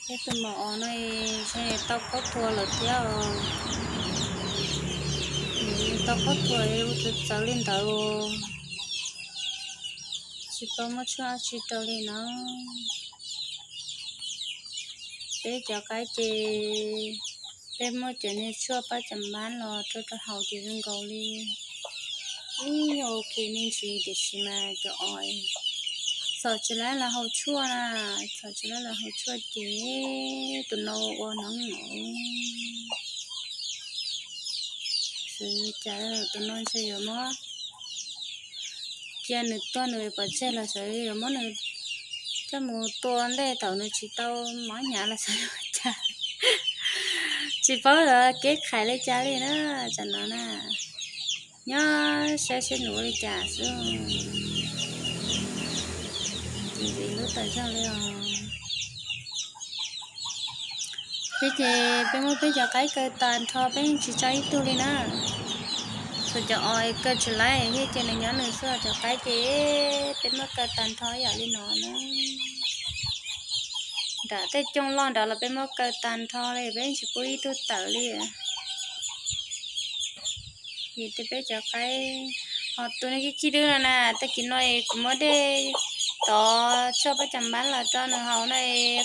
Peb tus maum os no tau khaub thuas lawm thiab os. Nws tau khaub thuas ua txawv txawv li ntawd, tsis tau muaj tshuaj dab tsi rau li no. Peb cov qaib ces peb muab cov niag tshuaj pab cas npab los rau rau haus ces zoo nkaus li ib nyuag ok me ntsis, tiam sis mas cov os txhom tsis laib los haus tshuaj na, txhom tsis laib los haus tshuaj ces tus no ua hnov no. Xyov cas tus no ntshe yuav muab, cia nws tuag nws pov tseg los xyov yuav muab nws coj mus tua ntej thaum nws tsis tau mob hnyav los xyov yuav cas. Tsis paub xyov kev khais li cas li na, tsam no na. Nyob saib seb nws ua li cas xwb. Ntxiv lub tawm zog li os. Thiab ces peb muab peb cov qaib kaw tag nrho peb tsis tso ib tug li na. Txhua cov os kaw tsis laib thiab ces nws nyob nws xwb, cov qaib ces peb muab kaw tag nrho ib yam li no na. Nram tej cooj loj nrad los peb muab kaw tag nrho li, peb tsis pub ib tug tawm li. Vim tias peb cov qaib, ho tus niag kib kib dub no na, tag kis no kuv muab dej tov tshuaj pab cas npab los rau nws haus no,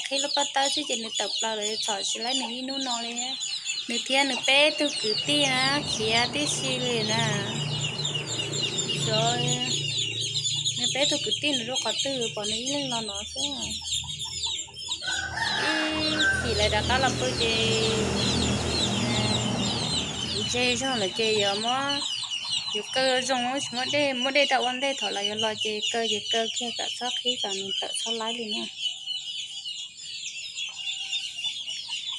qhib lub pob tawb xwb ces nws tawm plaws lawm, txhom tsis laib nws ib hnub no li. Nws thiab nws peb tug kwv tij na khiav tib si li na. Xyov nws peb tug kwv tij nws rau qhov twg pom nws ib leeg los no xwb. Ib chim lawv rov qab los pw ces ntshe zog lawm ces yuav muab, yuav kaw zoo, tsis muab dej, muab dej rau ua ntej, thaum lawv yuav los ces kaw ces kaw kiag kom txhob qhib kom nws tawm txhob laib li na.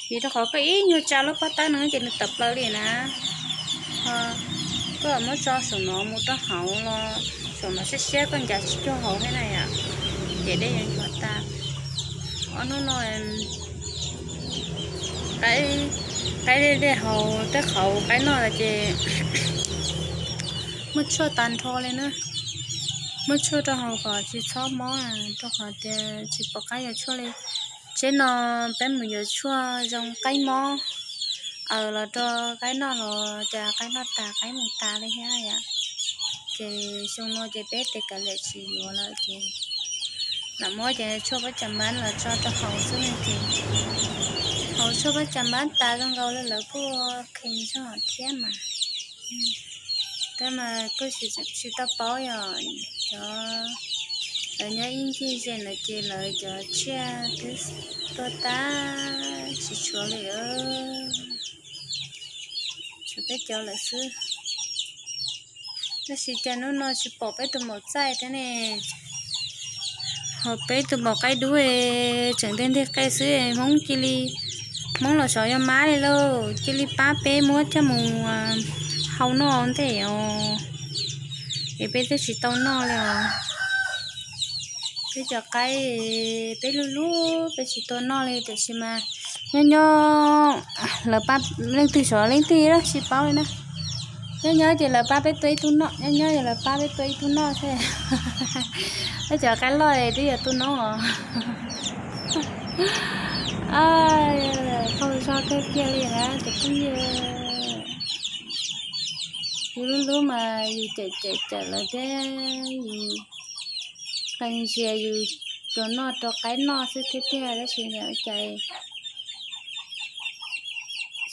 Vim rau qhov koj ib nyuag tsa lub pob tawb no ces nws tawm plaws li na. Koj muab tso saum no mus rau hauv los saum no siab siab koj ncav tsis cuag hauv thiab na yom, ces dej yuav nchuav tas. Ob hnub no qaib, qaib dej dej haus tej qhauv qaib noj los ces muab tshuaj tag nrho li na. Muab tshuaj rau haus kom tsis txhob mob, rau qhov tias tsis pom qab yuav tshuaj li. Tsheb no peb mus yuav tshuaj zoo qaib mob, aws los rau qaib noj los cas qaib noj tas qaib mus tas li thiab yom. Ces xyoo no ces peb tes kav liam tsis yuav lawm ces lam muab cov tshuaj pab cas npab los tso rau haus xwb ne ces haus tshuaj pab cas npab tas zoo nkaus li lawv kuj kheev zog thiab mas. Tab mas kuj tsis tau paub yom, cov lawv nyob ib ncig ze lawm ces lawv cov tsiaj twb tuag tag tsis tshuav li, tshuav peb cov lawm xwb. Tab sis cas hnub no tsis pom peb tus maum txaij thiab ne. Ho peb tus maum qaib dub tseem nteg nteg qe xwb, Hmoob cia li, Hmoob los xyov yog mab li lauj, cia li pab peb muab coj mus hau noj ntej os. Es peb twb tsis tau noj li os. Peb cov qaib peb lub lub peb tsis tau noj li tiam sis mas nyob nyob lawv pab, leej twg xyov leej twg los tsis paub li na. Nyob nyob ces lawv pab peb tua ib tug noj, nyob nyob ces lawv pab peb tua ib tug noj xwb. Peb cov qaib loj twb yuav tu noob os. Qaug zog kawg kiag li na cov phooj ywg. Yus lub lub mas yus cawm cawm cawm lawv thiab, yus qee ntsia yus tua noj rau qaib noj xwb thiab tiag, tab sis niam ua cas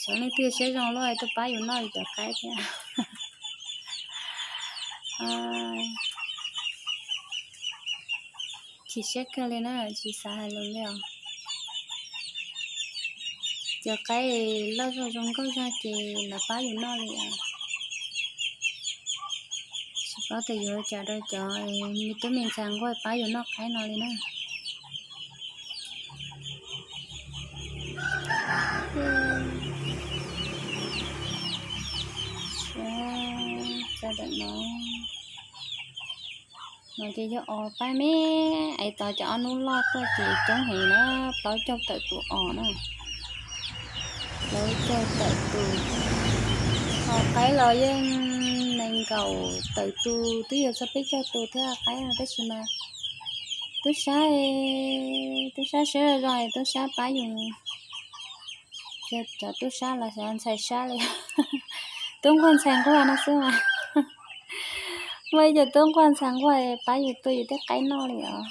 xyov leej twg siab zoo luaj tuaj pab yus noj yus cov qaib thiab. Chim siab kawg li na, tsis xav hais lus li os. Cov qaib loj zog zoo nkauj zog ces lawv pab yus noj li os. Tsis paub tias yuav cas rau cov me tub me ntxhais nquag pab yus noj qaib no li na. Sawv daws no, no ces yog os qaib me, es tos cov ob hnub loj tuaj ces coob heev na, plaub caug tawm tus os na. Plaub caug tawm tus, ho qaib los yeej nees nkaum tawm tus, twb yuav txog peb caug tus thiab qaib no, tab sis mas twb saib Tub sab siab zoo zoo es tub sab pab yus, cov tub sab los xyov ntxhais sab li. Tub nquag ntxhais nquag no xwb mas. Muaj ib co tub nquag ntxhais nquag pab yus tua yus tej qaib noj li os.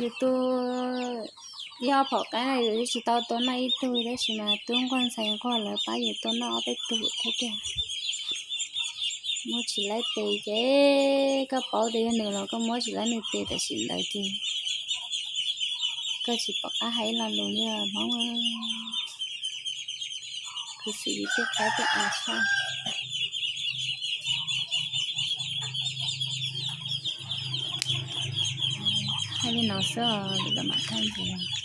Yus tua ib ob phom qaib no yus tsis tau tua noj ib tug, tab sis mas tub nquag ntxhais nquag lawv pab yus tua noj ob peb tug thiab tiag. Muab tsis laib tes ces koj paub tias yog nws los koj muab tsis laib nws tes, tam sim ntawd ces koj tsis pom qab hais ib lo lus li Hmoob. Kuv xwm yus tej qaib tej av sab. Hais li no xwb os, lwm zaus mam thaij ntxiv.